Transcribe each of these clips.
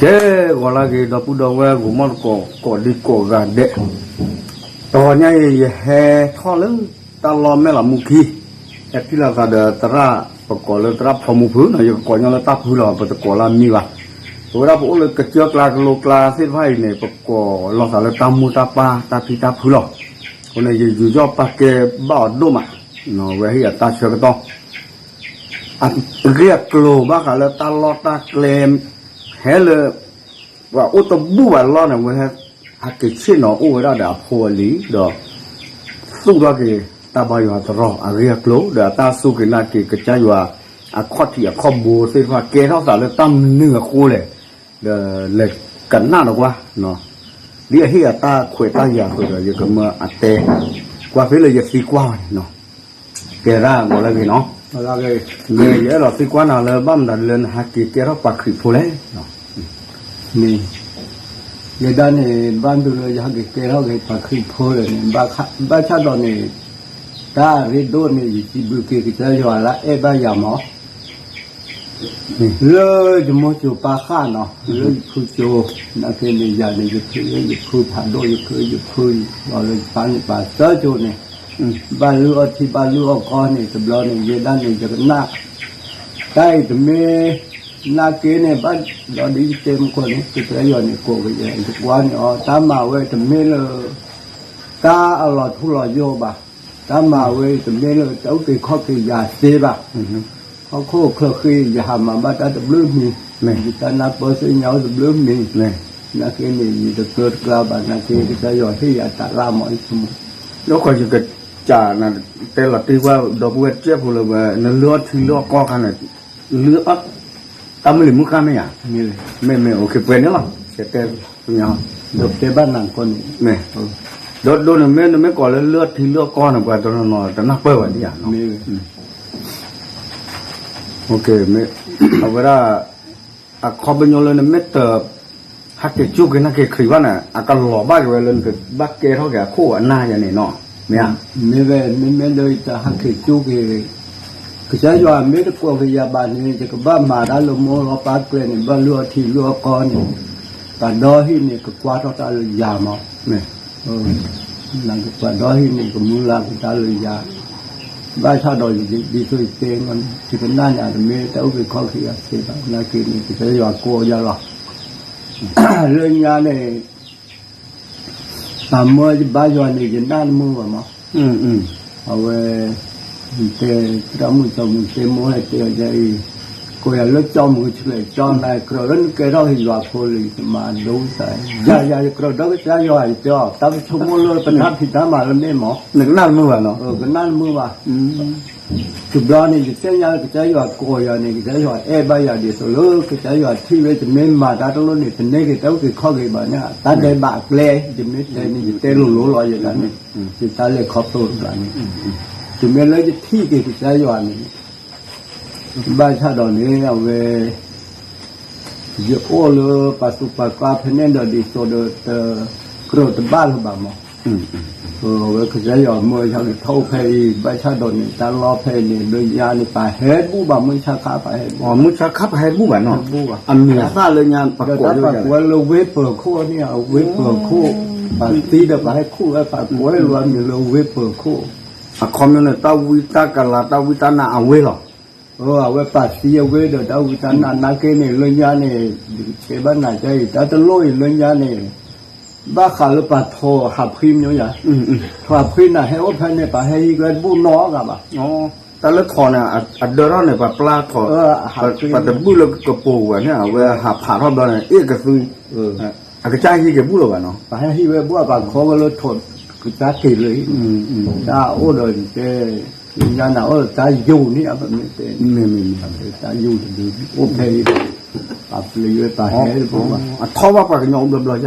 ကဲ ဂီၤလၢအဂ့ၤ ဒီပုၢ်ဒီဝဲၢ် ဂီၤမီၢ်တကိး ကိးဒံကိးဂၤဒဲး, တဂီၤညါအံၤ ယဟဲထီၣ်လၢတၢ်လီၢ်မဲၢ်လးမူခံ, ဟဲဖံလီၤသးဒီးသရၣ် ပကိးလၢသရၣ်ဖီမူဖုနီၤ, ယကကိးညီလၢတၢ်ဖုလီၤ, ပတကိးလၢအမံၤဘၣ်. ပဝဲဒၣ်ပအိၣ်လၢကစၢၢ်ကျါကလိကျါသ့ၣ်တဖၣ်အံၤန့ၣ် ပကိးလီၤသးလၢတၢ်မိၢ်တၢ်ပၢ် တၢ်ဖံတၢ်ဖုလီၤ. အဃိန့ၣ် ယယူးယီၣ်ပာ်ကဲဘၣ်အီၤဒိၣ်မး, ဝဲဟ့ၣ်အတၢ်ဆၢကတီၢ် အဂ့ၢ်အကျိၤဘၣ်ဃးလၢတၢ်လီၢ်တၢ်ကျဲ ဟဲလၢ ပှၤအိၣ်တဘူၣ်ဘၣ်လီၢ်န့ၣ် ဝဲဟဲ ဟဲက့ၤဆ့ၣ်နီၤအိၣ်ဝဲဒၣ်ဒီးအဖိအလံၤ ဒီး သူၣ်ထီၣ်က့ၤတၢ်ဘါယွၤတရီအဂ့ၢ်အကျိၤ ဒီးအတၢ်စူၢ်က့ၤနာ်က့ၤကစၢ်ယွၤ အခီၣ်ထံးအခီၣ်ဘိသ့ၣ်တဖၣ် ကဲထီၣ်သးလၢတၢ်မနုၤအဃိလဲၣ်, ဒီးလဲၤကနၣ်ဒီးကွၢ် ဒ်အဟ့ၣ်အတၢ်ခွဲးတၢ်ယာ်အသိးဒီး ယကမၢအတဲ ကွၢ်ဖဲလၢယသံကွၢ်ဝဲန့ၣ်နီၤ, ကဲဒၣ်ဂီၤလၢအဂ့ၤနီၤ, ယအဲၣ်ဒိးသံကွၢ်နၤလၢဘၣ်မနုၤလၢနဟဲက့ၤကဲထီၣ်ပှၤခရံာ်ဖိလဲၣ်, န့ၣ် ယဲဒၣ်န့ၣ် ဘၣ်မနုၤလၢယဟဲက့ၤကဲထီၣ်က့ၤပှၤခရံာ်ဖိလဲၣ်န့ၣ် ဘၣ်ဆၣ်ဒီးန့ၣ် တၢ်အရ့ဒိၣ်န့ၣ် ယစံးဘျုးက့ၤကစၢ်ယွၤလၢအဲၣ်ဘၣ်ယၤမး လၢယမိၢ်စိၤပၢ်ဃၣ်နီၤ လၢယဖုစိၤ နာ်က့န့ၣ် ယၤန့ၣ် ယဖုလၢယဖုဖးဒိၣ် ယဖုယဖု လီၤလၢယပၢ်န့ၣ်ပၢ်သၢစိၤန့ၣ် ဘၣ်လုၢ်အီၣ်ထံဘၣ်လုၢ်အီၣ်ကီၢ်န့ၣ် တဘျီန့ၣ် ယဲဒၣ်န့ၣ် ယကနၣ် တၢ်အံၤတမ့ၢ် နာ်က့န့ၣ် ဘၣ်ဒီးဒ်ယတဲမုၢ်ခိၣ်န့ၣ် ကစၢ်ယွၤန့ၣ် ကိးကယဲၢ် ယကွၢ်န့ၢ်အီၤ တၢ်မၤဝဲတမ့ၢ်လၢ တၢ်အလီၤထူလီၤယိာ်ဘၣ်, တၢ်မၤဝဲတမ့ၢ်လၢ တၢ်အုၣ်က့ၤခီၣ်က့ၤယၤသ့ဘၣ်, ဟီၣ်ခိၣ်ချၢဃ့ ယဟးမၤဘၣ်တၢ်တဘျုးမံၤ, ယတၢ်နၢ်ပၢၢ်သ့ၣ်ညါအိၣ်တဘျုးမံၤ, နာ်က့န့ၣ် ယတကြၢးတကျါဘၣ် နာ်က့ ကစၢ်ယွၤဟ့ၣ်ယၤတၢ်လၢမၤအံၤဆိကမိၣ်, လၢခီယကစးနတဲလီၤတံၢ်ကွၢ် ဒီပုၢ်ဝဲၢ်တစဲးဖိလၢ နလုၢ်အီၣ်ထံလုၢ်အီၣ်ကီၢ်ခါန့ၣ် လုၢ်အီၣ် တၢ်မုၢ်လံၤမုၢ်ဃၢ်မ့ၢ်ဧါ, မ့ၢ်မ့ၢ် ပှဲၤန့ၣ်လီၤ, တဲ တဲဘၣ်နၤကီၢ်န့ၣ်, ဒီးဒိန့ၣ်မ့ၢ် နမ့ၢ်ကိးလၢလုၢ်အီၣ်ထံလုၢ်အီၣ်ကီၢ်န့ၣ် ပှၤတနီၤနီၤတနၢ်ပၢၢ်ဘၣ်ဒ်ဧါ, အဝဲဒၣ် အခီပညီလၢနမ့ၢ်တ ဟဲက့ၤစူၢ်က့ၤနာ်က့ၤခရံာ်ဘၣ်န့ၣ် အကလီၤဘၣ်က့ၤဝဲလၢနကဘၣ်ကဲထီၣ်က့ၤအခိၣ်အနၢ်ယၤန့ၣ်နီၤ, မ့ၢ်ဧါ, မ့ၢ်ဝဲ မ့မ့ၢ်လၢယတဟဲက့ၤစူၢ်က့ၤ ကစၢ်ယွၤမ့ၢ်တကိးက့ၤယၤဘၣ်န့ၣ် ယကဘၣ်မၤတၢ်လၢမိၢ်လီၤပၢ်ကျဲန့ၣ် ဘၣ်လုၢ်အီၣ်ထံလုၢ်အီၣ်ကီၢ်န့ၣ် ပှၤဒီဟံၣ်န့ၣ် ကကွၢ်ထီၣ်တၢ်လၢယၤမး, ပှၤဒီဟံၣ်န့ၣ် ကမုၢ်လၢ်က့ၤတၢ်လၢယၤ, ဘၣ်ဆၣ်ဒီး ဒ်သိးယတဲန့ၣ် ယကနၣ်န့ၣ် တမ့ၢ်တၢ်အုၣ်က့ၤခီၣ်က့ၤယၤသ့ဘၣ် နာ်က့န့ၣ် ကစၢ်ယွၤကိးယၤလီၤ, လၢညါန့ၣ် ပှၤမၢယဘါယွၤန့ၣ် ယနၢ်တမုာ်ဘၣ်မး, အဝဲ တဲ သရၣ်မုၣ်စီၤမုၢ်သ့မိၢ်ဟဲတဲအီၤအံၤ, ကိးယၤလၢကၠီမုၢ်ဆှဲး ကၠီနၤ ကြၢးလၢနကဲထီၣ်က့ၤယွၤဖိလံ ယမၤဒိသး, ယၤယၤ ယကြၢးဒီးကစၢ်ယွၤ ယတဲအီၤ တၢ်ပဆိကမိၣ်လၢပတၢ်ဖံးတၢ်မၤလၢန့ၣ်မး, နကနၢ်တမုာ်ဘၣ်နီၤ, ကနၢ်တမုာ်ဘၣ် တဘျီန့ၣ် ယသ့ၣ်ညါလၢကစၢ်ယွၤကိးယၤန့ၣ် ကစၢ်ယွၤအဲၣ်ဘၣ်ယၤဒ်သိးလၢ ကစၢ်ယွၤထံၣ်ဝဲ တမ့ၢ်မၤတၢ်တလိၣ်န့ၣ် တန့ၢ်က့ၤတၢ်အုၣ်က့ၤခီၣ်က့ၤဘၣ်န့ၣ် တၢ်ဒဲးဘးအကျဲ ယမ့ၢ်တဲန့ၣ် ယတဲလိၤလိၤလီၤယၤန့ၣ် ယတၢ်လဲၤခီဖျိတကျါန့ၣ် တမ့ၢ်လၢယထံၣ်က့ၤကစၢ်ယွၤန့ၣ် ဘၣ်ဆၣ်ဒီးန့ၣ် အဝဲ ယအိၣ်လၢပှၤသူၣ်ပှၤကျါဖဲန့ၣ်ဒီး ဒ်သိးဒီး တကြၢးတဘၣ်လၢၤဘၣ်မး, အဝဲကစၢ်ယွၤမၢယၤကထီၣ်အိၣ်ဖဲအံၤ ဘၣ်ဆၣ်ဒီးန့ၣ် တၢ်လီၢ်ဖဲအံၤန့ၣ် လၢညါန့ၣ် ပှၤဟဲတဘူၣ်ဘၣ် မုၢ်ဆါခါပှၤဟဲတဘူၣ်ဘၣ်, မုၢ်ဆါခါပှၤဟဲတဘူၣ်ဘၣ်နီၤ, အမံၤအသၣ်လၢညါ ဒီးတၢ်ပှၤကိးလၢဝ့ၢ်ပၢၤခိၣ်န့ၣ် အဝ့ၢ်ပၢၤခိၣ် ပှၤသံဒီးပှၤဟဲခိၣ်ဝဲ ပှၤကိးလၢအမံၤလၢဝ့ၢ်ပၢၤခိၣ်, အခီပညီန့ၣ် တၢ်ဝံတၢ်ကလၤ တၢ်ဝံတၢ်နါအဝ့ၢ်လီၤ. အဝဲပာ်သံအဝ့ၢ်ဒီးတၢ်ဝံတၢ်နါနာ်က့န့ၣ် လၢညါန့ၣ် ယကတဲဘၣ်နၤကါအံၤ တၢ်တလိၣ်အံၤလၢညါန့ၣ် ဘၣ်ဃးလၢပှၤထိးဟးဖှံမ့ၢ်ယါ, ထိးဟးဖှံနၤဟဲအိၣ်ဖဲန့ၣ် ပှၤဟဲဟံးကွဲတဘူၣ်နီတဂၤဘၣ်. တၢ်လၢထိးန့ၣ် အဒၢထီၣ်န့ၣ် ပှၤပျၢ်ထိး ပှၤတဘူၣ်လၢကပိာ်ဝဲန့ၣ် အဝဲဟးဖးထီၣ်ဘျီန့ၣ် အ့ၣ်ကသု အကစၢ်ဟံးက့ၤဘူၣ်လၢၤဘၣ်နီၤ. ပှၤဟဲဟံးဝဲဘူၣ် ပှၤခိးဝဲလၢထိး ကစၢ်က့ၤလၢ တၢ်အိၣ်ဒီးတဲ ညါနၤအိၣ်ဒီးတၢ်ယိာ်န့ၣ် အပမ့ၢ်တဲ တၢ်ယိာ်တဒု အိၣ်ဖဲအံၤ ပှၤပျံၤဝဲပှၤဟဲတဘိဘၣ် အထီၣ်ဘၣ်ပှၤကညီအိၣ်ဘျီ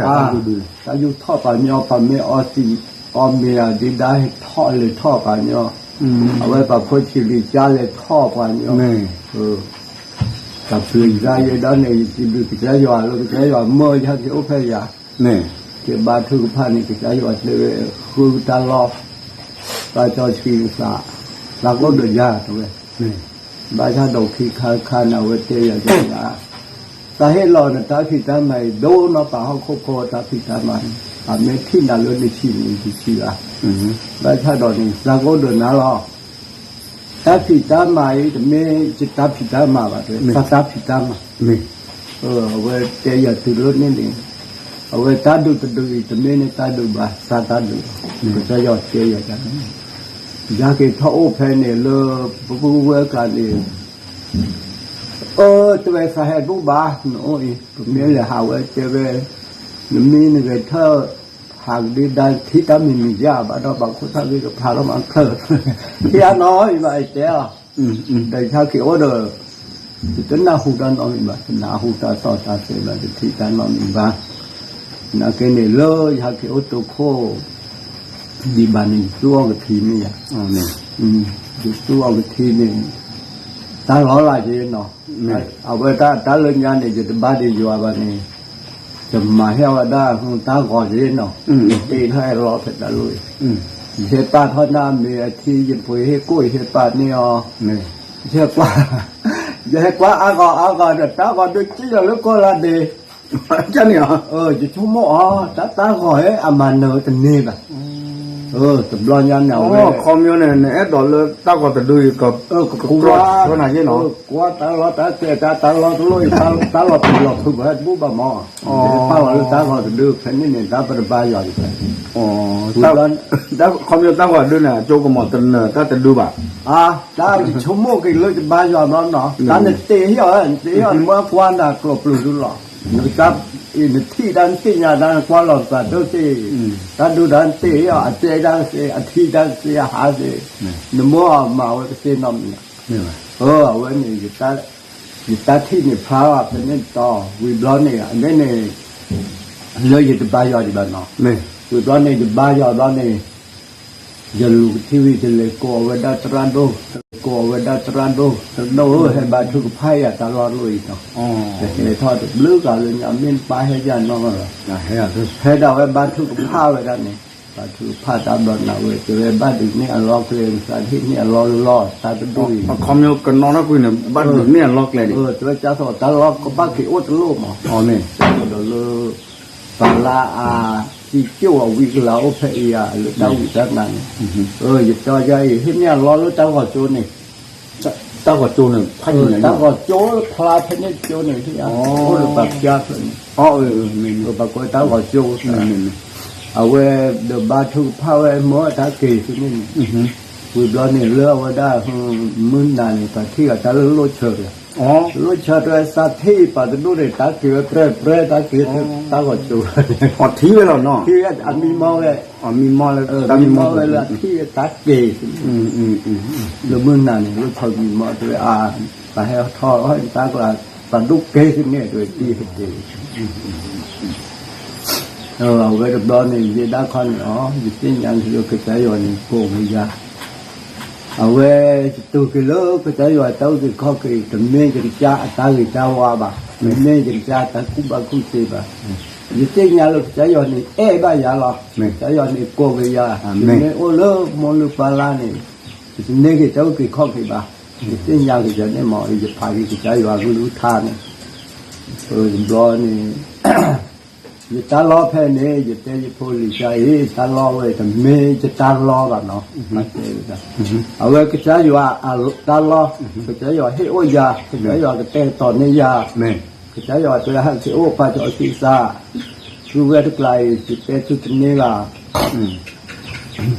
ဘျီ တၢ်ယိာ်ထီၣ်ပှၤကညီ ပှၤမ့ၢ်အီသံး အီမ့ၤအဒ့ဒါဟဲထီၣ်လဲၤထီၣ်ပှၤကညီ အဝဲပှၤဖိဆံးလံၤကၢ်လဲၤထီၣ်ပှၤကညီ တၢ်ပျံၤကစၢ်ယဲဒၣ်န့ၣ် ယစံးဘျုးကစၢ်ယွၤလၢကစၢ်ယွၤမၢယဟဲက့ၤအိၣ်ဖဲယၤ ကဘါထုကဖၣ်န့ၣ် ကစၢ်ယွၤတဲဝဲ ဃုတၢ်လီၢ် ဘၣ်စီဆှံသး သးကအိၣ်ဒီးယၤတဲဝဲ ဘၣ်ဆၣ်ဒီးခံခါခါန့ၣ် အဝဲတဲယၤတဲယၤ သးဟ့ၣ်လီၤနတၢ်ဖံးတၢ်မၤအံၤ ဒိၣ်နီၢ်ပာ်ဟီၣ်ခိၣ်ဖိတၢ်ဖံးတၢ်မၤန့ၣ်, အမ့ၢ်ထံၣ်နၤလၢနဆံးန့ၣ် ယဆံးဘၣ်, ဘၣ်ဆၣ်ဒီးန့ၣ် သးကအိၣ်ဒီးနၤလီၤ. တၢ်ဖံးတၢ်မၤအံၤ တမ့ၢ်ယတၢ်ဖံးတၢ်မၤဘၣ်, သးတၢ်ဖံးတၢ်မၤ, အဝဲတဲယၤတုၤလၢန့ၣ်န့ၣ်, အဝဲတၢ်ဒုးတဒုးအံၤ တမ့ၢ်နတၢ်ဒုးဘၣ်, သးတၢ်ဒုးလီၤ. ကစၢ်ယွၤတဲယၤန့ၣ်, ယဟဲက့ၤထီၣ်အိၣ်ဖဲန့ၣ်လၢ ပပုၢ်ဝဲၢ်ကျါန့ၣ် အၢ တဝဲသးဟဲတဘူၣ်ဘၣ်, နအိၣ်အံၤ ပမ့ၢ်လဲၤဟးဝဲတဲဝဲ, နမံနဂဲၤထၢၣ် ဟးကဒုဒါထံတၢ်မံၤမံၤယါဘၣ်ဒီး ပှၤခိၣ်သၣ်ဂ့ၤကဖျါထီၣ်မၤချၢၣ်, ဟ့ၣ်အါနီၤအံၤဘၣ် ယတဲအီၤ, ဒီးယဟဲက့ၤအိၣ်ဒီး ယတနၢ်ဟူတၢ်နီတမံၤဘၣ်, တနၢ်ဟူတၢ်သီၣ်တၢ်သဲဘၣ်, တထံၣ်တၢ်နီတမံၤဘၣ်. နာ်က့န့ၣ်လၢယဟဲက့ၤအိၣ်တိခိၣ် ဒံးဘၣ်န့ၣ် ယသူၣ်အီၣ်ကထံမ့ၢ်ဧါ, ယသူၣ်အီၣ်ကထံန့ၣ် တၢ်လီၤလၢ်က့နီၤ, အဝဲတၢ်လၢညါန့ၣ် ယတဘါဒံးယွၤဘၣ်န့ၣ်, ယမၤဟ့ၣ်ဝဲဒၣ်တၢ်ဂီၤက့နီၤ, ယတ့ထီၣ်ဟဲလီၤဖဲတၢ်လိၣ်အံၤ, ယဟ့ၣ်ပာ်ထီၣ်နၢ်မ့ၢ်အထံ ယပှ့ၤဟ့ၣ်ကိၣ် ယဟ့ၣ်ပာ်န့ၢ်အီၤ, ယဟဲကွၢ်, ယဟဲကွၢ်အါဂီၤအါဂီၤဒီး တၢ်ဂီၤဒုးကံၣ်လီၤလၢကီၢ်လၢဒ့ န့ၣ်, ယဆိကမိၣ်အီၤ တၢ်တၢ်ဂီၤဟဲ အမၤနၢၤတန့ၢ်ဘၣ်, တဘျီညါန့ၣ် အဝဲ ခီပညီန့ၣ် နအဲၣ်ဒိးလၢတၢ်ဂီၤတဒုအံၤ ကကွၢ်နၤယ့ၣ်နီၤ, ကွၢ်တၢ်လီၢ်တၢ်ကျဲ တၢ်တၢ်လီၢ်တလိၣ်အံၤ တၢ်လီၢ်ပူၤလီၢ်ဖုးပှၤဟဲတဘူၣ်ဘၣ်မး, ယပာ်လီၤလၢတၢ်ဂီၤတဒု ဖဲန့ၣ်န့ၣ် တၢ်ပတဘါယွၤဒံးဘၣ်, ခီပညီတၢ်ဂီၤဒုန့ၣ် အကၠိကမီၤတနၢၤတၢ်တဒုဘၣ်, တၢ်ယဆိကမိၣ်က့ၤလၢယဘါယွၤဘျီနီၤ, တၢ်နတ့ဟ့ၣ်အီၤ နတ့ဟ့ၣ်အီၤ နမ့ၢ်ကွၢ်နၤကျိၤပျုၤဒုလီၤ, နက နထံၣ်တၢ်နသ့ၣ်ညါတၢ် နကွၢ်လီၤသးဒိၣ်သ့ၣ်, တၢ်ဒုးတၢ်နသ့ၣ်အီၤ အတဲတၢ်သ့ၣ် အထံၣ်တၢ်သ့ၣ် အဟးသ့ၣ်, နမ့ၢ်အီၤမၤဝဲကသ့ၣ်နီတမံၤ, အဝဲန့ၣ် ယတၢ်ထံၣ်န့ၣ်ဖျါဘၣ် ဖဲန့ၣ်တီၤ ဝံၤဘျီန့ၣ် အန့ၣ်န့ၣ် လၢယတဘါယွၤဒံးဘၣ်နီၤ, ဝံၤဘျီန့ၣ် ယဘါယွၤဘျီန့ၣ် ယလူၤကထံဝံၤ ယလဲၤကိးအဝဲဒၣ်သရၣ်ဒိၣ်, ကိးအဝဲဒၣ်သရၣ်ဒိၣ်, သရၣ်ဒိၣ်ဧၢ ဟဲဘါထုကဖၣ်ယၤတၢ်လီၢ်တလိၣ်အံၤနီၤ, ယဟဲထီၣ်တဘျုးဂၤလၢညါ မ့ၢ်နပၢ်ဟဲယၤနီၢ်နီၢ်လီၤ, ဟဲဒၣ်ဝဲဘါထုကဖၣ်ဝဲဒၣ်န့ၣ်, ဘါထုကဖၣ်တၢ်ဘျီန့ၣ် အဝဲတဲဝဲဘၣ်ဒုးန့ၢ်အလီၢ်ကျဲ သးဟ့ၣ်န့ၢ်အလီၢ်လီၢ် တၢ်တဒူၣ်အံၤ, ခီပညီကနီၤထီၣ်ကွံာ်န့ၣ် ဘၣ်ဒုးန့ၢ်အလီၢ်ကျဲန့ၣ်, တဲဝဲ ကၠၢ်သိးတၢ်လီၢ်ကဘၣ်က့ၤအိၣ်တလိၣ်မး, အန့ၣ် ကၠၢ်သိးဒီးလၢ ပှၤလၢအသံကၠိၣ်အဝံကလၤအိၣ်ဖဲအံၤဧါ လၢတၢ်ဝံတၢ်နါန့ၣ်, ယတဲယၤအံၤ ဟ့ၣ်န့ၢ်အလီၢ်လၢတၢ်ဂီၤကၠိန့ၣ်, တၢ်ဂီၤကၠိန့ၣ် ဖးန့ၣ် တၢ်ဂီၤကၠိဖျါဖဲန့ၣ်ကၠိန့ၣ် ဟ့ၣ်ဧါ, အိၣ်ဒီးပှၤပျါဖျၢၣ်န့ၣ်, ပှၤကိးတၢ်ဂီၤကၠိ, အဝဲဒီးဘါထုကဖၣ်ဝဲ မ့ၢ်တၢ်က့ၤဖဲန့ၣ်န့ၣ်, ဝံၤဘျီန့ၣ် လၢအဝဲဒၣ် မုၢ်နၤန့ၣ် ပှၤထံၣ်အီၤတၢ်လၢလိၣ်ဆၢတဂၤ, လိၣ်ဆၢတဂၤ သးထံၣ်ပှၤတဒူၣ်န့ၣ် တၢ်က့ၤဝဲပြဲပြဲ တၢ်က့ၤဝဲတၢ်ဂီၤကၠိ, အထံၣ်ဝဲလီၤနီၤ, ထံၣ်ဝဲအမံမီၢ်ဝဲ, အမံမီၢ်လၢတၢ်မံမီၢ်ဝဲလၢအထံၣ်ဝဲတၢ်က့ၤ လၢမုၢ်နၤန့ၣ် လိၣ်ဆီမံမီၢ်တဲဝဲအါ, ပှၤဟဲထီၣ်တၢ်ကျါ ပှၤဒိၣ်ကဲသ့န့ၣ် တဲဝဲတံၢ်ဟဲက့ၤ, အဝဲတဘျီန့ၣ် ယဲဒၣ်ခီန့ၣ်အီၤ ယသ့ၣ်ညါလၢကစၢ်ယွၤန့ၣ် ကိးဝဲယၤ, အဝဲယတူၢ်က့ၤလၢကစၢ်ယွၤတၢ်အုၣ်က့ၤခီၣ်က့ၤ တမ့ၢ်ယကစၢ်အတၢ်ဂ့ၤတၢ်ဝါဘၣ်, တမ့ၢ်ယကစၢ်အတၢ်ကူၣ်ဘၣ်ကူၣ်သ့ဘၣ်, ယသ့ၣ်ညါလၢကစၢ်ယွၤန့ၣ်အဲၣ်ဘၣ်ယၤလီၤ, ကစၢ်ယွၤန့ၣ်ကိးဝဲယၤ, ယမ့ၢ်အိၣ်လၢမိၢ်လၢပၢ်လၢ်န့ၣ် ယတန့ၢ်က့ၤတၢ်အုၣ်က့ၤခီၣ်က့ၤဘၣ်, ယသ့ၣ်ညါက့ၤယၤန့ၣ်မး ယဖးက့ၤကစၢ်ယွၤကလုၢ်ကထါန့ၣ်, တဘျီန့ၣ် ယတၢ်လီၢ်ဖဲန့ၣ် ယတဲယဖိလံၤကါအံၤ တၢ်လီၢ်ဝဲတမ့ၢ်ယတၢ်လီၢ်ဘၣ်နီၤ, အဝဲကစၢ်ယွၤအတၢ်လီၢ်, ကစၢ်ယွၤဟ့ၣ်အိၣ်ယၤ, ကစၢ်ယွၤကတဲာ်ကတီၤန့ၢ်ယၤ, ကစၢ်ယွၤတဲဟဲက့ၤအိၣ်ပာ်စီဆှံသး, သုဝဲတကျါအံၤ ယတဲသုတန့ၢ်ဘၣ်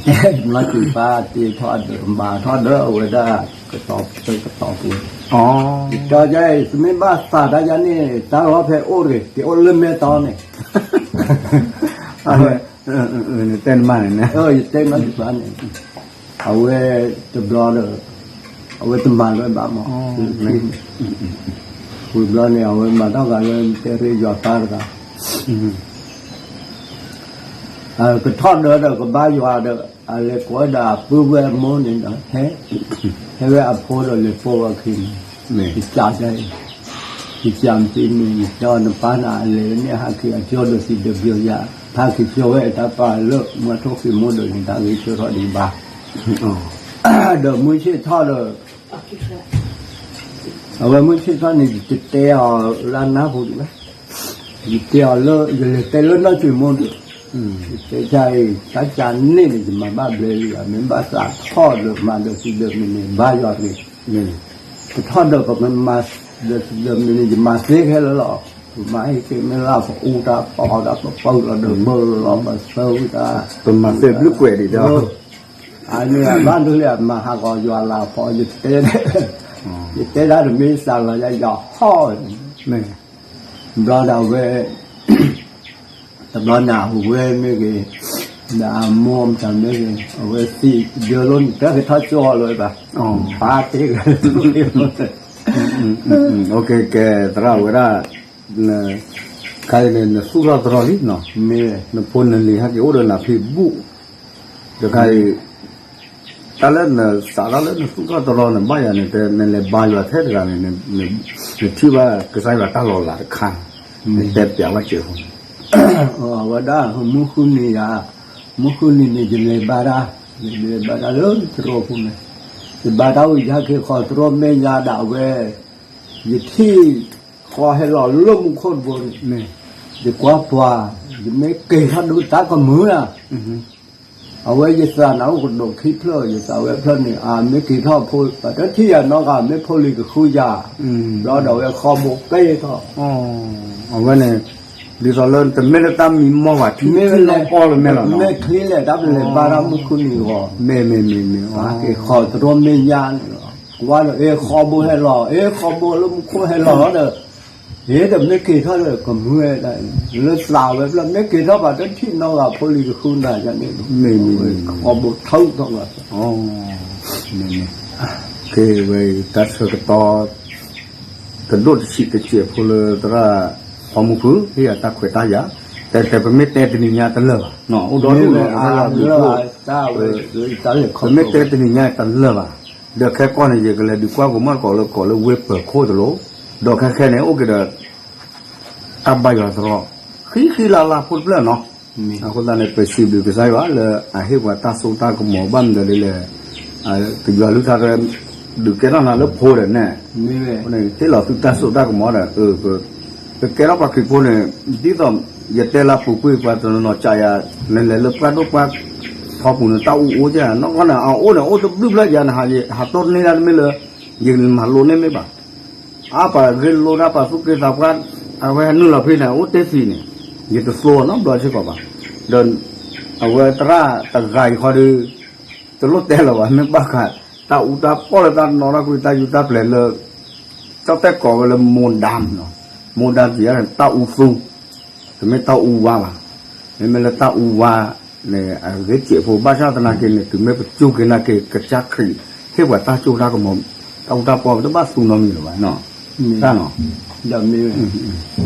ဘျီက့ၤပၢ်တ့ထီၣ်ဒီး မၤထီၣ်ဒီးအဝဲဒၣ် ကတီၤပူၤ, ယတဲယၤအံၤ သုမ့ၢ်ဘၣ်သးတၢ်ယၤန့ၣ် တၢ်လီၢ်ဖဲအိၣ်တဂ့ၤ က့ၤအိၣ်လၢမဲၢ်တီန့ၣ်, တဲနမါန့ၣ်, ယတဲနမါန့ၣ်, အဝဲတဘျီဒီး အဝဲတမၤလၢၤဘၣ်မး, ဝံၤဘျီန့ၣ် အဝဲမၤထီၣ်ဂၤလၢတဲရ့ယွၤပၢ်တဂၤ ကထီၣ်ဒၢဒီးကဘါယွၤဒီး အလဲၤကိးဝဲဒၣ်အပုၢ်ဝဲၢ်အမိၢ်န့ၣ်ဒီး ဟဲ, ဟဲဝဲအဖိဒီးလဲၤပိာ်ဝဲခံန့ၣ်, ယစံး, ယစံးမ့ၢ် နတဲအီၤနပၢ်နၤအလဲၤန့ၣ် ဟးက့ၤအကၠိဒီးစံးဒီးပျီယၤ, ဟးက့ၤကၠိဝဲတၢ်ပၢ်လၢမူထိၣ်ဃံမိၢ်ဒီးန့ၣ် တၢ်ဂ့ၤဆၢထီၣ်ဒံးဘၣ်, ဒီးမုၢ်ဆ့ၣ်ထီၣ်ဒီး အ အဝဲမုၢ်ဆ့ၣ်ထီၣ်န့ၣ် ယတတဲအီၤလၢအနၢ်ပူၤဒံးဘၣ်, ယတဲအီၤလၢ ယလဲၤတဲလၢနီၢ်စံၣ်မိၢ်ဒံး, ယတဲအံၤ တၢ်ကန့ၣ်န့ၣ် ယမၤဘၣ်ဘျဲလံဧါ, မ့ၢ်ဘၣ်သးထီၣ်ဒီးမၤဒီးစံးဒီးမ့ၢ်န့ၣ် ဘါယွၤတဂ့ၤ, ပထီၣ်ဒီးပကမၤဒီးစံးဒီးမ့ၢ်န့ၣ် ယမၤသ့ခဲလၢာ်လီၤ, ပမၤဟ့ၣ်က့ၤမ့ၢ်လၢပအူတၢ်ပီးတၢ်ပပၢၢ်လီၤဒီး ပၢၢ်လီၤပသၢဝံၣ်တၢ်, ပမၤသ့ဘျုးကွဲးဒံးဒီး အန့ၣ်ဘၣ်ဒိလၢအမၤဟးဂီၤယွၤလၢဖီ ယတဲ, ယတဲဒၣ်တမ့ၢ်စးလီၤယၤ ယဟီၣ်, ဘျီဒီးအဝဲ, တဘျီန့ၣ်အဝဲမ့ၢ်ဂ့ၤ, ဒီးအမိၢ်မတၤမ့ၢ်ဂ့ၤ အဝဲသံယၢလိန့ၣ် တၢ်ကထီၣ်ကၠိအီၤလီၤဘၣ်, ဖးတ့ၢ်ဂ့ၤ ကဲသရၣ်ဝဲဒၣ်, ခါအံၤန့ၣ် နသူၣ်ထီၣ်သရီလံနီၤ, နဖိနလံၤဟဲက့ၤအိၣ်ဒီးနၤဖံးဘူး, ဒီးခါအံၤ တၢ်လၢနစးထီၣ်လၢနသူၣ်ထီၣ်သရီနဘၣ်ယၤန့ၣ် နလဲၤဘါယွၤထဲတဂၤန့ၣ် နထံၣ်ဘၣ်ကစၢ်ယွၤတၢ်လီၤလးတခါ, နတဲပျးဝဲစဲးဖိန့ၣ်, အဝဲဒၣ်မုၢ်ဃုနံၤယၤ, မုၢ်ဃုနံၤန့ၣ် ယလဲၤဘါတၢ်, ယလဲၤဘါတၢ်လၢသရိာ်ပူၤန့ၣ်, ယဘါတၢ်ဝံၤယဟဲက့ၤဃီၤသရိာ်မဲာ်ညါဒၣ်ဝဲ, ယထံၣ်ဃီဟဲလီၤလၢမူခိၣ်တဘိန့ၣ်, ယကွၢ်ပှၤ, ယမ့ၢ်က့ၤထီၣ်ဒုးတၢ်ကမုာ်ဧါ အဝဲယသးနၤအိၣ်ကဒိးခံဖျၢၣ် ယသးဝဲဖျၢၣ်န့ၣ် အမ့ၢ်က့ၤထီၣ်ဖိ ပှၤတထံၣ်ယၤနီတဂၤ မ့ၢ်ဖိလံၤကဃုယၤ, ဘျီဒီးဝဲဃီဘိက့ၤထီၣ်, အဝဲန့ၣ် ဒ်သိးလၢတမ့ၢ်လၢတၢ်မံမီၢ်ဘၣ် ထံထံလီၤပီၢ်လၢမဲာ်လီၤနီၤ, မ့ၢ်ချ့လဲၣ် တၢ်ပလဲၤဘါတၢ်မုၢ်ဃုနံၤဂီၤ, မ့ၢ်မ့ၢ်မ့ၢ်မ့ၢ် က့ၤဃီၤသရိာ်မဲာ်ညါန့ၣ်လီၤ, ကွၢ်ဒီး အ့ ဃီဘိဟဲလီၤ အ့ ဃီဘိလၢမူခိၣ်ဟဲလီၤလီၤဒီး ဟ့ၣ်ဒီးမ့ၢ်က့ၤထီၣ်ဒီး ကမုာ်ဝဲဒၣ် လၢသးဝဲဖျၢၣ် မ့ၢ်က့ၤထီၣ်ဘၣ်တထံၣ်နီတဂၤ ဖိလံၤကဃုနၤယၤန့ၣ်, မ့ၢ်မ့ၢ်မ့ၢ် ဃီဘိထုးထီၣ်ဘၣ်, မ့ၢ်မ့ၢ်, ကဲဝဲတၢ်ဆၢကတီၢ် တဒိၣ်တဆံးတစဲးဖိလၢသရၣ် ဖီမုၢ်ဖု ဟ့ၣ်ယၤတၢ်ခွဲးတၢ်ယာ်, တဲတဲပမ့ၢ်တဲတနံၤညါတလၢာ်ဘၣ်, အိၣ်ဒီဒူၣ်လီၤ ပမ့ၢ်တဲတနံၤညါတလၢာ်ဘၣ်, ဒီးခဲကီၢ်န့ၣ် ယကလဲၤဒုးကွၢ်ကမီၣ်တကိးလၢကီးလၢဝ့ၢ်ပၢၤခိၣ်တလိၤ, ဒီးခဲခဲန့ၣ် အိၣ်က့ၤဒီး တၢ်ဘါယွၤသရီ, ဃံဃံလၤလၤဖိတဖျၢၣ်နီၤ, အဃိသတးန့ၣ် ပစံးဘျုးကစၢ်ယွၤလၢအဟ့ၣ်ပှၤတၢ်စိတၢ်ကမီၤဘၣ်မနုၤဒ်လဲၣ်, ကယွၤလုၢ်ထါ ဒုးကဲထီၣ်နၤလၢဖိဒီးနဲၣ်, ဟ့ၣ်လီၤသုတၢ်စိတၢ်ကမီၤဒီး ပကဲထီၣ်ပှၤခရံာ်ဖိန့ၣ် ဒ်သိးယတဲလၢပူၤကွံာ်ပှၤတနီၤနီၤကးယၤ, နလဲၤလၢပှၢ်ဒိၣ်ပှၢ်ထီပူၤန့ၣ် တၢ်အူအိၣ်ကဲနီၢ်ကီၢ်န့ၣ် အအိၣ်န့ၣ် အိၣ်တဘျုးဖျၢၣ်ယၤန့ၣ် ဟးတိၢ်တန့ၢ်ဒၣ်တမ့ၢ်လၢ ယမၤလိန့ၢ်မ့ၢ်ဘၣ် အါပှၤဂ့ၢ်လိတၢ်ပာ်သူၣ်က့သးပှၢ်, အဝဲနုာ်လီၤဖဲန့ၣ် အိၣ်တ့ၢ်သံးန့ၣ်, ယတသိးနီတဘျီစ့ၢ်ကီးဘၣ်. ဒီးအဝဲသရၣ်တဂၤအံၤဃီဒီး, တလိၣ်တဲလၢၤဘၣ်, မ့ၢ်ဘၣ်ဃးတၢ်အူတၢ်ပီၢ်လၢတၢ်နီၣ်ထီၣ်ကွံာ်တၢ်ယူးတၢ်ပျဲၤလၢ ကၠီၣ်တဲၣ်ကိးဝဲလၢ မိၢ်ဒၢမ်နီၤ, မိၢ်ဒၢမ်စံးယါန့ၣ် တၢ်အူသူ, တမ့ၢ်တၢ်အူဝါဘၣ်. မ့မ့ၢ်လၢတၢ်အူဝါန့ၣ် အဂ့ၢ်စဲးဖိ ဘၣ်ဆၣ်သနာ်က့န့ၣ် တုၤမ့ၢ်ပကၠိက့ၤနာ်က့ၤ ကစၢ်ခရံာ် ဟ့ၣ်ပှၤတၢ်စိတၢ်ကမီၤ, တၢ်အူတၢ်ပီၢ် ပတဘၣ်သူနီတမံၤလၢၤဘၣ်နီၤ, တၢ်နီၤ, ဒီးမ့ၢ်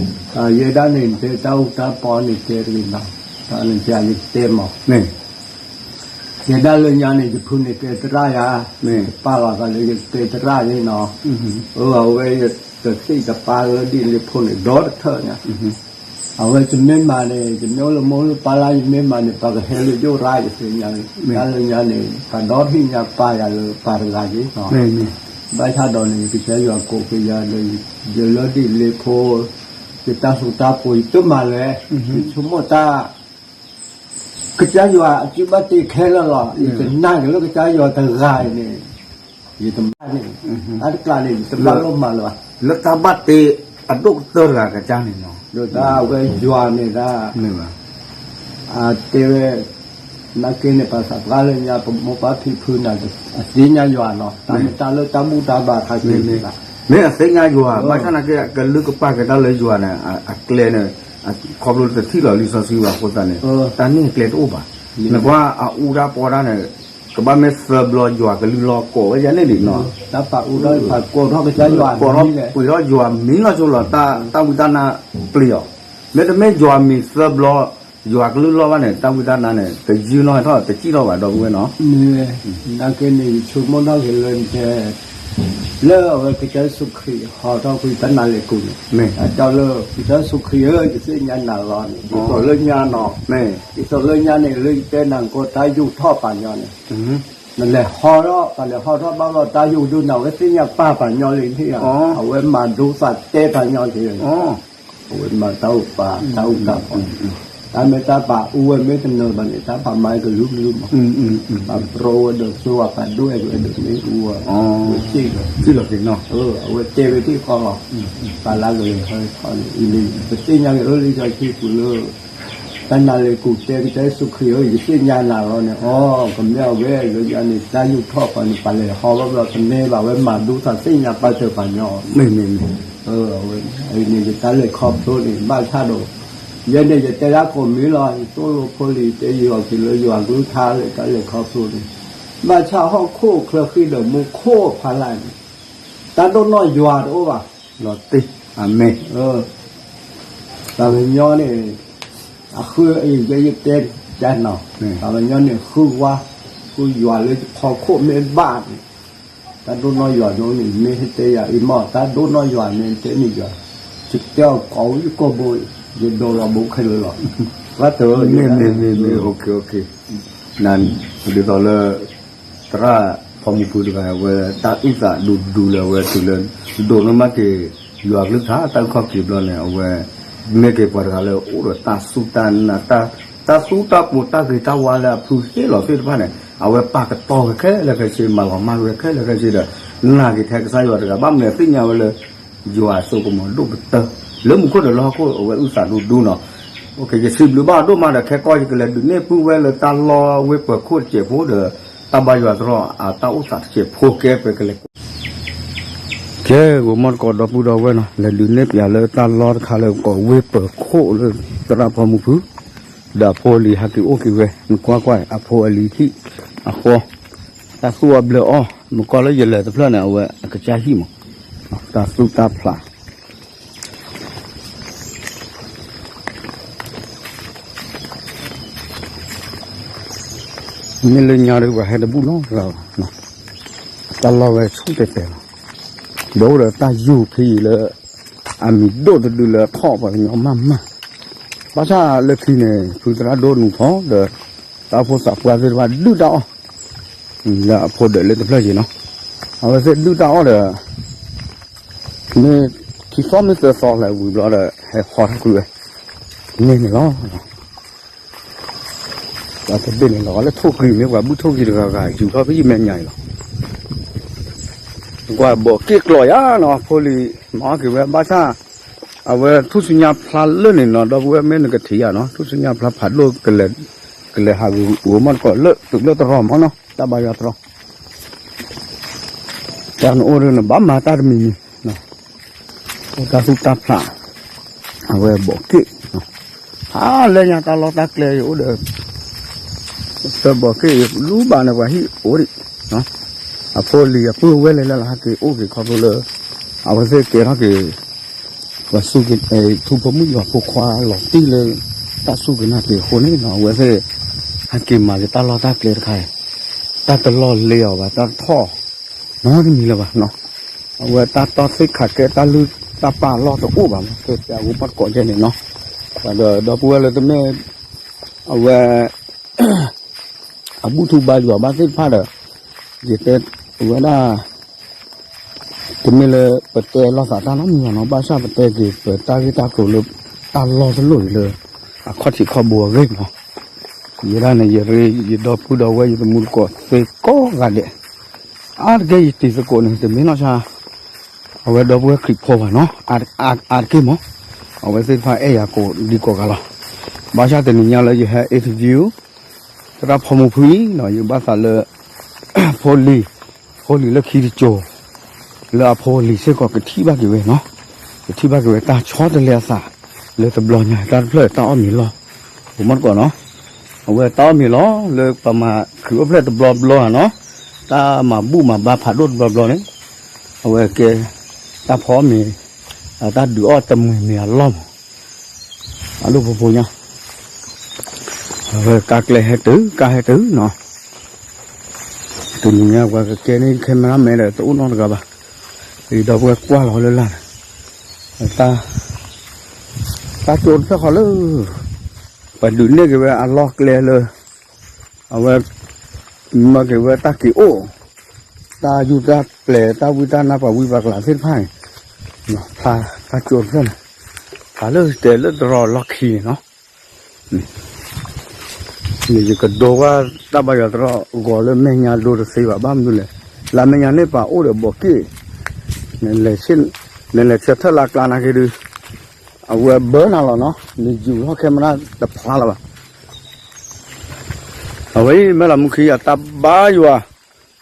ဝဲ ယဲဒၣ်န့ၣ် တဲတၢ်အူတၢ်ပီၢ်န့ၣ် တဲတဂ့ၤနီၤ, တၢ်န့ၣ်ယတဲမး ယဲဒၣ်လၢညါန့ၣ် ယဖုန့ၣ်ကဲသရၣ်ယၤ, ပာ်လီၤသးလၢယကဲသရၣ်န့ၣ်နီၤ, အဝဲယတသ့ၣ်တပၢ်လၢဒ်လ့ၣ်ဖိန့ၣ် ဒီတထၢၣ်ညါ, အဝဲယမ့ၢ်မၤန့ၣ် ယမ့ၢ်အိၣ်လၢမိၢ်လၢပၢ်လၢ် ယမ့ၢ်မၤန့ၣ် ပှၤကဟဲလၢယိၣ်ရါယသ့ၣ်ညါန့ၣ်, တၢ်လၢညါန့ၣ် ပှၤဒီထံၣ်ညါပာ်ယၤလၢပှၤတဂၤက့ၤနီၤ, ဘၣ်ဆၣ်ဒီးန့ၣ် ကစၢ်ယွၤကိးက့ၤယၤဒီး ယလၢဒ်လ့ၣ်ဖိ ယတၢ်သူတၢ်ဖိ ယတမၤလဲၣ်, ယဆိကမိၣ်တၢ် ကစၢ်ယွၤအစုဘၣ်တ့ခဲလၢာ်လီၤ. ယတနာ်က့ၤလၢကစၢ်ယွၤတဂၤအံၤန့ၣ်, ယတမၤန့ၣ်, အါတကျါန့ၣ် ယတဘၣ်လိၣ်မၤလၢၤဘၣ်. လၢတၢ်ဘၣ်တ့အဒိၣ်ကတၢၢ်တဂၤကစၢ်န့ၣ်နီၤ, ဒီးတၢ်အဝဲယွၤန့ၣ်ဒၣ်, အတဲဝဲ, နာ်က့န့ၣ် ပှၤသးပှၢ်လၢညါ ပမိၢ်ပၢ်ဖံဖုန့ၣ် အသ့ၣ်ညါယွၤနီၤ, တၢ်မ့ၢ်တၢ်လၢတၢ်ဘူၣ်တၢ်ဘါခါက့ၤန့ၣ်, မ့ၢ်အသ့ၣ်ညါယွၤ ဘၣ်ဆၣ်နာ်က့ အကလုၢ်ကပာ်က့ၤတၢ်လၢယွၤန့ၣ် အကျဲန့ၣ်, ခီဖျိတထံၣ်လီၤလံာ်စီဆှံဘၣ်အဃိသတးန့ၣ်, တၢ်န့ၣ်အကျဲတအိၣ်ဘၣ်. နကွၢ်အအူတၢ်ပီတၢ်န့ၣ်, ကဘၣ်မ့ၢ်သၢဘျီယွၤကလုၢ်လီၤကိးဝဲဒ်န့ၣ်ဒံးနီၤ, တၢ်ပာ်အူတၢ်ပာ်ကိးထီၣ်ကစၢ်ယွၤ, ကိးထီၣ်ပှ့ၤထီၣ်ယွၤမံၤလီၤဆိလီၤ, တၢ်ဝံတၢ်နါပျံၤအီၤ, မ့တမ့ၢ်ယွၤမံၤသၢဘျီ ယွၤကလုၢ်လီၤဘၣ်န့ၣ် တၢ်ဝံတၢ်နါန့ၣ် တယုၢ်နီၢ်ဟဲထီၣ်တစံၣ်ထီၣ်ဘၣ် ဒီပုၢ်ဝဲၢ်နီၤ, နာ်က့န့ၣ် ယဆိကမိၣ်ထီၣ်က့ၤလၢတဲ လၢအဝဲကစၢ်ယ့ၣ်ၡူးခရံာ်ဟီထီၣ်ကွံာ်တၢ်နါလၢာ်ကူာ်န့ၣ်, အတဲလၢ ကစၢ်ယ့ၣ်ၡူးခရံာ်ဧၢ ယသ့ၣ်ညါနၤလီၤန့ၣ် ဒ်သိးလၢညါနီၤ, ဒ်သိးလၢညါန့ၣ် လၢယတဲနၤကိးတၢ်ယူးထီၣ်ပာ်ညီန့ၣ် နလဲၤဟီထီၣ် ပှၤလဲၤဟီထီၣ်ဘၣ်ဘျီ တၢ်ယိၣ်ဒိၣ်န့ၣ် အဝဲသ့ၣ်ညါပာ်ပှၤညီလံန့ၣ်ဧါ, အဝဲမၤဒိသးတဲပှၤညီက့ၤ, အဝဲမၤတၢ်အိၣ်ပာ် တၢ်အိၣ်တၢ်ပာ်, တၢ်မ့ၢ်တၢ်ပာ်အူဝဲမ့ၢ်တနၢၤဘၣ်န့ၣ် တၢ်ပာ်မၤကလုာ်ကလုာ်မး, ပာ်ပြီဝဲဒီးဆိဝဲပာ်ဒိၣ်အဲၣ်ကဲဒီးမ့ၢ်အူဝဲ, ဝဲစ့ၢ်ကီး, အဝဲတဲဝဲသ့ၣ်ခီလီၤ, ပာ်လၢကလဲၤဟီထီၣ်န့ၣ် အံၤလၢ ပသ့ၣ်ညါက့ၤလၢလံာ်စီဆှံပူၤလၢ တၢ်နါလၢကူးတဲကတဲ ယ့ၣ်ၡူးခရံာ်ဧၢ, ယသ့ၣ်ညါနၤလီၤန့ၣ်, အီ ကမ့ၢ်အဝဲလၢယၤန့ၣ် တၢ်ယူးထီၣ်ဃီန့ၣ် ပှၤလဲၤဟီဘၣ်ဘျီ တမ့ၢ်ဘၣ်ဝဲမၤဒိသးသ့ၣ်ညါပာ်စၢၤပှၤညီ, အဝဲန့ၣ် ယတၢ်လဲၤခီဖျိန့ၣ် ဘၣ်ဆၣ်ဒီး ယဲန့ၣ် ယတဲဒၣ်ကိးမံၤလီၤ, ယသိၣ်လိဖိလံၤ တဲယွၤက့ၤလၢယွၤကလုၢ်ကထါလၢတၢ်လဲၤခီဖျိန့ၣ်, ဘၣ်ဆၣ်ဟီၣ်ခိၣ်ချၢဃံဒီးမူခိၣ်ဖးလၢ်န့ၣ် တၢ်ဒိၣ်နီၢ်ယွၤတအိၣ်ဘၣ်, လီၤတံၢ်, အၤမ့ၣ်, ပှၤကညီန့ၣ် အဃုအံၤ ယဲယတဲကနီၤ, ပှၤကညီန့ၣ် ဃုဝါ, ဃုယွၤလၢဟီၣ်ခိၣ်မ့ၢ်ဘၣ်န့ၣ်, တၢ်ဒိၣ်နီၢ်ယွၤဒိၣ်န့ၣ် မ့ၢ်ဟဲတဲယၤအံၤမ့ၢ် တၢ်ဒိၣ်နီၢ်ယွၤန့ၣ်တဲန့ၣ်ယွၤ, ယတဲအီၤကိးဝံၤကိးဘိ, ယဒိးလီၤဘိခဲလၢာ်လီၤ, ဘၣ်တၢ်, မ့ၢ်မ့ၢ်မ့ၢ်မ့ၢ် ဒ်သိးလၢ သရၣ်ဖီမုၢ်ဖုတဂၤ အဝဲတၢ်အုၣ်သးဒူဒူလၢအဝဲတုၤလၢ ဒိးန့ၢ်မးက့ၤ ယွၤကလုၢ်ကထါတၢ်အုၣ်ခီၣ်က့ၤဘျီန့ၣ် အဝဲ မ့ၢ်က့ၤပှၤတဂၤလၢအိၣ်ဒီးတၢ်စူၢ်တၢ်နာ် တၢ်သူတၢ်ပီးတၢ်ဂ့ၤတၢ်ဝါလၢအဖုဟ့ၣ်လီၤသ့ၣ်တဖၣ်န့ၣ် အဝဲပာ်ကတီၤဝဲခဲလၢာ်ခဲဆ့ မၤလီၤမၢ်ဝဲခဲလၢာ်ခဲဆ့ဒီး နာ်က့ၤထဲကစၢ်ယွၤတဂၤ ဘၣ်မနုၤသ့ၣ်ညါဝဲလၢ ယွၤအစိကမီၤဒိၣ်ကတၢၢ် လၢမူခိၣ်ဒီးလၢဟီၣ်ခိၣ် အဝဲအုၣ်သးဒူဒူနီၤ. ယစံးဘျုးဘၣ်အီၤဒိၣ်မးဒီး ခဲကီၢ်ယကလဲၤဒုးနဲၣ်ပုၢ်ဝဲလၢတၢ်လီၢ်ဝ့ၢ်ပၢၤခိၣ်တစဲးဖိဒီး တၢ်ဘါယွၤတရီအတၢ်အိၣ်သးတစဲးဖိကဲပကလဲၤ ကဲ ဂိၤမီၢ်တကိးဒီပုၢ်ဒီဝဲၢ်နီၤ လဲၤဒုးနဲၣ်ပၠးလၢတၢ်လီၢ်တခါလၢကိးဝ့ၢ်ပၢၤခိၣ်လၢသရၣ်ဖီမုၢ်ဖု ဒီးအဖိအလံၤဟဲက့ၤအိၣ်က့ၤဝဲ နကွၢ်ကွၢ် အဖိအလံၤဟံၣ်အဃီ တၢ်သူၣ်အီၣ်ဘျၢအီၣ် မ့ၢ်ကွၢ်လၢယလဲၤတဖျၢၣ်န့ၣ် အဝဲအကစၢ်ဟံၣ်မး တၢ်သူၣ်တၢ်ဖျး မ့ၢ်လၢညါဒီး ပှၤဟဲတဘူၣ်နီတဂၤဘၣ်, တၢ်လီၢ်ဝဲဆူၣ်တဲာ်တဲာ်လီၤ, ဒီးအိၣ်ဒီးတၢ်ယူၤဖံလၢ အမံၤဒိၣ်တဒုလၢထီၣ်ပှၤကညီမးမး, ဘၣ်ဆၣ်လၢခံန့ၣ် ဖုသရၣ်ဒိၣ်နူၤဖီဒီး တၢ်အိၣ်ဖှိၣ်သးပှၢ်သ့ၣ်တဖၣ်ဒုၣ်တၢ်အီၣ် လၢအဖိဒၢးလၢတဖျၢၣ်က့ၤနီၤ, အဝဲသ့ၣ်ဒုၣ်တၢ်အီၣ်ဒီး မ့ၢ်ခံသီမ့ၢ်သၢသီလဲၤဝံၤဘျီဒီး ဟဲဟီထီၣ်ကွံာ်ဝဲ န့ၣ်န့ၣ်လီၤ. ပှၤတဘ့ၣ်န့ၣ်လီၤ လၢထိၣ်ဃံၤမ့ၢ်ပှၤဘုၣ်ထိၣ်ဃံၤတဂၤဂၤ ယူၤထီၣ်ဖဲယမဲာ်ညါအံၤလီၤ. ကွၢ်ဘီးက့ၣ်ကျီၤယါနီၤ ဖိလံၤ မၤအီၣ်က့ၤဝဲဘၣ်ဆၣ် အဝဲထူၣ်စုညါဖျါလၢန့ၣ်နီၤ ဒီပုၢ်ဝဲၢ်မ့ၢ်နကထံၣ်ယါနီၤ ထူၣ်စုညါဖျါဖးဒိၣ် ကလဲၤဟးဂီၤမီၢ်တကိးလၢ တုၤလၢတရီမီၢ်နီၤ တၢ်ဘါယွၤတရီ တၢ်နအိၣ်ဒီးနဘၣ်မၤတၢ်တမံၤမံၤ, အိၣ်တၢ်သူၣ်တၢ်ဖျး, အဝဲဘီးက့ၣ်, ဟးလဲညါတၢ်လီၢ်တၢ်ကျဲယအိၣ်ဒီး, တဘီးက့ၣ်ယလူဘၣ်န့ၣ်ပှၤဟံၣ်အိၣ်ဒံး, အဖိအလံၤအပုၢ်ဝဲၢ်လဲၤလၢဟဲက့ၤအိၣ်က့ၤခီဖျိလၢ, အဝဲသ့ၣ်ကဲထီၣ်က့ၤ ပှၤစူၢ်က့ၤ ထူဖိမုၣ်ယွၤဖိခွါလီၤတံၢ်လၢ တၢ်စူၢ်က့ၤနာ်က့ၤအဃိန့ၣ်နီၤ အဝဲသ့ၣ် ဟဲက့ၤမၤက့ၤတၢ်လီၢ်တၢ်ကျဲတခါအံၤ, တၢ်တလီၢ်လ့အီၤဘၣ် တၢ်တထီၣ် နီတမံၤလၢၤဘၣ်နီၤ, အဝဲတၢ်တီၢ်သ့ၣ်ခးကဲတၢ်လုၢ်တၢ်ပာ်အလီၢ်တအိၣ်ဘၣ်မး ကဲပျးဝဲပှၤတကိးယဲန့ၣ်နီၤ, ဒီးဒီပုၢ်ဝဲၢ်လၢတမ့ၢ် အဝဲ အဘူၣ်ထူဘါယွၤဘၣ်သ့ၣ်တဖၣ်ဒီး ယတဲဝဲဒၣ် တမ့ၢ်လၢပတဲလီၤသးတၢ်နီတမံၤဘၣ်နီၤ, ဘၣ်ဆၣ်ပတဲက့ၤပတၢ်ဂ့ၢ်တၢ်ကျိၤလၢ တၢ်လီၢ်တလိၣ်အံၤလၢ အခီၣ်ထံးခီၣ်ဘိအဂ့ၢ်နီၤ, ယဲဒၣ်န့ၣ် ယရ့ ယဒီပုၢ်ဒီဝဲၢ်ယသမူသကိးသ့ကိးဂၤဒဲး, အါတက့ၢ်ယတံၤသကိးန့ၣ် တမ့ၢ်နီၢ်ဆါ အဝဲဒီပုၢ်ဝဲၢ်ခရံာ်ဖိဘၣ်နီၤ, အါတက့ၢ်မး, အဝဲသ့ၣ်တဖၣ်အဲၣ်ယၤကိးဒံကိးဂၤလီၤ, ဘၣ်ဆၣ်တနံၤညါလၢယဟဲ interview သရၣ်ဖီမုၢ်ဖုအံၤနီၤ ယဘၣ်သးလၢ ဖိလံၤ ဖိလံၤလၢခံတစိၤ လၢအဖိအလံၤစ့ၢ်ကီးကထံၣ်ဘၣ်က့ၤဝဲနီၤ, ကထံၣ်ဘၣ်က့ၤဝဲတၢ်ဆီတလဲအသး လၢတဘျီညါတၢ်တဖျၢၣ်တၢ်အီၣ်မ့ၤလီၢ် ပမ့ၢ်တကိးနီၤ, အဝဲတၢ်အီၣ်မ့ၤလီၤလၢပမၤခုးအိၣ်ဖျဲၣ်တဘျီဘျီဧါနီၤ, တၢ်မၤဘူၣ်မၤဘါဖးဒိၣ်တဘျီဘျီန့ၣ်, အဝဲကဲ တၢ်ဖီအီၣ်မ့ၤ တၢ်ဒုးအီၣ်တမှံၤမ့ၤအလီၢ်မး အဒိၣ်ဖိဖိညါ အဝဲကါကျဲဟဲတုၤ ကါဟဲတုၤနီၤ, တနံၤညါပှၤကကဲန့ၢ် cameraman ဒီးတအိၣ်နီတဂၤဘၣ်, ဒီပုၢ်ဝဲၢ်ကွၢ်လီၤလၢလာ်န့ၣ်, တၢ်ကၠိတဖျၢၣ်ဃီလၢ ပှၤဒုးနဲၣ်က့ၤဝဲအလီၢ်ကျဲလၢ အဝဲ မၤက့ၤဝဲတၢ်က့ၤအိၣ်, တၢ်ယူၢ်တၢ်ပျဲၤ တၢ်ဝံတၢ်နါ ပှၤဝံပှၤကလၤသ့ၣ်တဖၣ်န့ၣ်, ဖျါတၢ်ကၠိတဖျၢၣ်န့ၣ်, ဖျါလၢတဲလၢတရီလီၢ်ခံန့ၣ်နီၤ. န့ၣ်ယကဒိကွၢ်တၢ်ဘါယွၤတရီဂီၤလၢမဲာ်ညါဒိတသ့ဘၣ် ဘၣ်မနုၤလဲၣ်, လၢမဲာ်ညါန့ၣ်ပှၤအိၣ်ဒီးဘီးက့ၣ်, နလဲၤဆၢထၢၣ်လၢကျါနာ်က့ဒုး, အဝဲဘၢနၤလီၤနီၤ, နယူၤထီၣ်ခဲမနၣ်တဖျါလၢၤဘၣ်. အဝဲအံၤ မဲၢ်လးမူခံအတၢ်ဘါယွၤ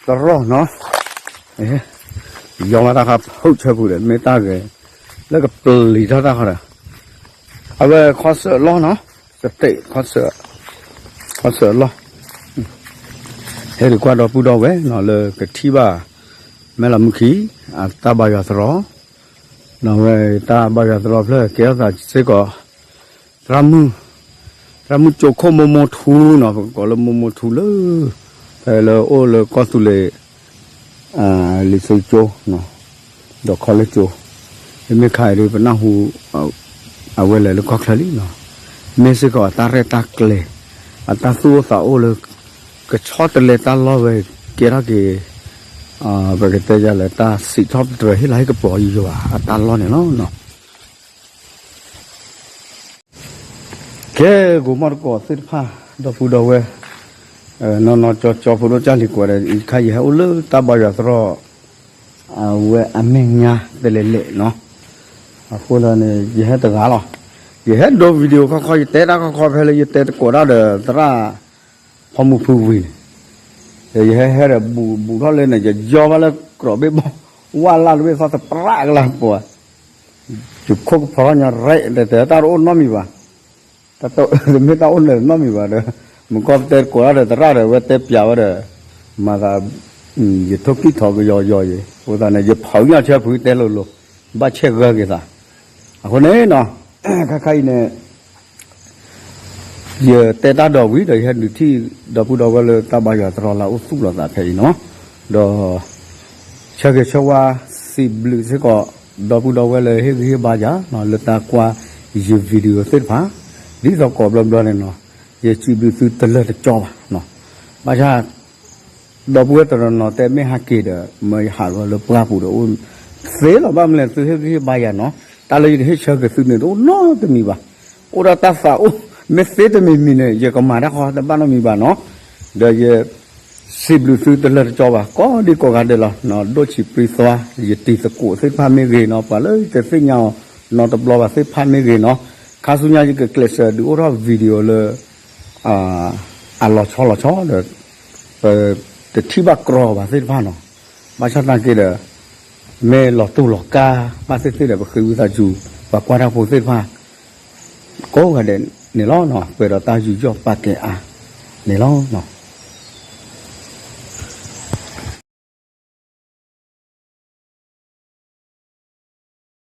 တရီနီၤ, ယီၤမးတၢ်ခါဖုၣ်ဆၢပူၤဒီး မ့ၢ်တၢ်ဂဲၤလၢကပျံၤထီၣ်တၢ်ခီဒီး, အဝဲခီစၢၣ်အလီၢ်နီၤ, ကတဲာ်ခီစၢၣ်, ခီစၢၣ်အလီၢ်, ဟဲဒုးကွၢ်ဒီပုၢ်ဒီဝဲၢ်နီၤ လၢကထံၣ်ဘၣ် မဲၢ်လးမူခံ အတၢ်ဘါယွၤတရီ, နီၤဝဲတၢ်ဘါယွၤတရီဖျၢၣ် ကဲထီၣ်သးစ့ၢ်ကီး သရၣ်မုၣ်, သရၣ်မုၣ်ကၠိခိၣ်မိၢ်မိၢ်ထူနီၤ, ပကကိးလၢမိၢ်မိၢ်ထူလၢ ဖဲလၢအိၣ်လၢကီၢ်သူလ့ၤ လံာ်စီဆှံကၠိ, ဒီးခီလ့ၣ်ကၠိ, မ့မ့ၢ်ခါအံၤဒ်ပနၢ်ဟူ အဝဲလဲၤလၢကီၢ်ချၢလံနီၤ, မ့ၢ်စ့ၢ်ကီးအတၢ်ရဲၣ်တၢ်ကျဲၤ, အတၢ်သူၣ်အိၣ်သးအိၣ်လၢ ကဆီတလဲတၢ်လီၢ်ဝဲ ကဲထီၣ်က့ၤ ပကတဲယၤလဲၣ် တၢ်စံးထီၣ်ပတြၢၤဟ့ၣ်လၤဟ့ၣ်ကပီၤယွၤအတၢ်လီၢ်န့ၣ်လီၤ. ကဲ ကိးမီၢ်တကိးသ့ၣ်တဖၣ် ဒီပုၢ်ဒီဝဲၢ် နီၢ်နီၢ်ကၠီကၠီ ဖိဒိၣ်ကၢ်လံၤကိးဒီး ခါယဟဲအိၣ်လၢတၢ်ဘါယွၤတရီ အဝဲအမဲာ်ညါတလဲၤလဲၣ်နီၤ, အဃိလၢန့ၣ် ယဟဲတဂၤလီၤ, ယဟဲဒိး video ခီခီ ယတဲတၢ်ခီခီဖဲလၢယတဲတကိးတၢ်ဒီးသရၣ် ဖီမုၢ်ဖုဝံၤန့ၣ်, ဒီးယဟဲဟဲဒီးဘူးဘူးထီၣ်လၢန့ၣ် ယယီဘၣ်လၢကြီးဘ့ၣ်ဘီ ဝၣ်လၢ်တဘ့ၣ်သီသပြးကလၢ်ပှၤ, ယခိၣ်ကဖီထီၣ်ညါရဲၣ် တဲတဲတၢ်တအိၣ်နီတမံၤဘၣ်, တၢ်တမ့ၢ်တၢ်အိၣ်လၢာ်နီတမံၤဘၣ်ဒီး, မုၢ်ကီၢ်ပတဲတကိးတၢ်ဒီးသရၣ်ဒီး အဝဲတဲပျးဝဲဒီး, မၤသး ယထိၣ်ကံၣ်ထီၣ်ကယီယီယံၤ အဃိသတးန့ၣ် ယဖီၣ်ညၣ်ဆၢဖုတဲလိၤလိၤ, ဘၣ်ဆဲးဂၢၢ်က့ၤသး, အဃိန့ၣ်နီၤ, ခါခါအံၤန့ၣ် ယတဲတၢ်ဒီးဝံၤဒီး ယဟဲနုာ်ထံၣ်ဒီပုၢ်ဒီဝဲၢ်လၢတၢ်ဘါယွၤတရီလၢအိၣ်သူၣ်လီၤသးဖဲအံၤနီၤ, ဒီး ဆၢဂ့ၤဆၢဝါ စံးဘျုးစ့ၢ်ကီး ဒီပုၢ်ဒီဝဲၢ်လၢဟ့ၣ်ဂံၢ်ဟ့ၣ်ဘါယၤနီၤ လၢတၢ်ကွၢ်ယ video သ့ၣ်တဖၣ်, ဒ်သိးကိးဘျီဘျီန့ၣ်နီၤ, ယစံးဘျုးသုတလၢာ်တကၠီဘၣ်, ဘၣ်ဆၣ် ဒီပုၢ်ဝဲၢ်တနီၤနီၤတဲမ့ၢ်ဟးက့ၤဒီး မၢယဟးလီၤလၢပှၢ်ပူၤဒီးအိၣ်သ့လီၤ, ဘၣ်မနုၤလဲၣ် သုဟ့ၣ်ဂံၢ်ဟ့ၣ်ဘါယၤနီၤ, တၢ်လၢယကဟ့ၣ်ဆၢက့ၤသုန့ၣ် တအိၣ်နီတမံၤဘၣ်, အိၣ်ဒၣ်တၢ်သးအိၣ် မ့ၢ်သ့တမံၤမံၤန့ၣ် ယကမၤတၢ်ဃီတဘၣ်နီတမံၤဘၣ်နီၤ, ဒီးယ စံးဘျုးသုတလၢာ်တကၠီဘၣ်, ကိးဒံကိးဂၤဒဲးလီၤ, ဒိၣ်ဆံးပြံသွါ ယတံၤသကိးသ့ၣ်တဖၣ်မ့ၢ်ဂ့ၤနီၤ, ပှၤလၢယတသ့ၣ်ညါအီၤနီတဘျီဘၣ်သ့ၣ်တဖၣ်မ့ၢ်ဂ့ၤနီၤ, ခါဆူညါယကကျဲးစၢးဒုးအိၣ်ထီၣ် video လၢ အလီၤဆီလီၤဆီဒီး ပတထံၣ်ဘၣ်ကြီဘၣ်သ့ၣ်တဖၣ်နီၤ, ဘၣ်ဆၣ်သနာ်က့ဒီး မ့ၢ်လီၤတူာ်လီၤကာ်ဘၣ်သ့ၣ်သ့ၣ်ဒီး ပဃ့ဝံသးစူၤ ပှၤကွၢ်တၢ်ဖိသ့ၣ်တဖၣ် ကိးဂၤဒဲးန့ၣ်လီၤ, ပှဲၤဒီးတၢ်ယူးယီၣ်ပာ်ကဲအါန့ၣ်လီၤ.